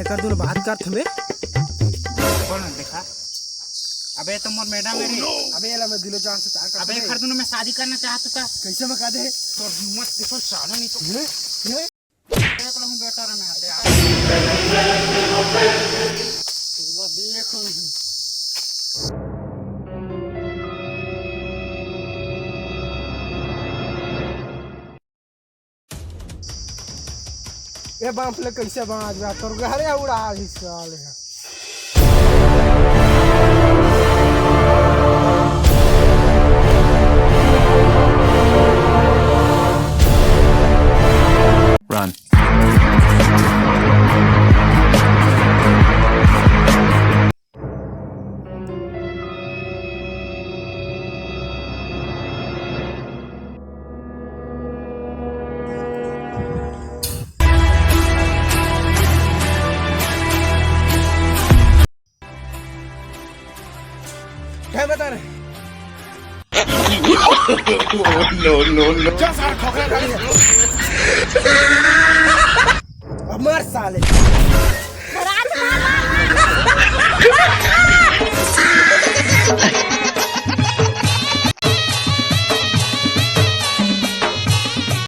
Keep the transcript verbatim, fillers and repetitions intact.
कर दूं, बात कर थमे। बोल ना, देखा। अबे, तो मोर मैडम है रे। अबे, एला मैं दिलो जान से प्यार करता अबे, हूँ। कर दूं ना, मैं शादी करना चाहता था। कैसे बका दे? तो हिम्मत देखो, साला नहीं तो। ये, ये। देख लो, बेटा रे, मैं आते, आते। तू देख। ए बाप ले, कैसे बांच बा तोर घरे उड़ा ही साले। Run. क्या बता रहे? No, no, no. जा साला खोखला गाड़ी से। अब मार साले।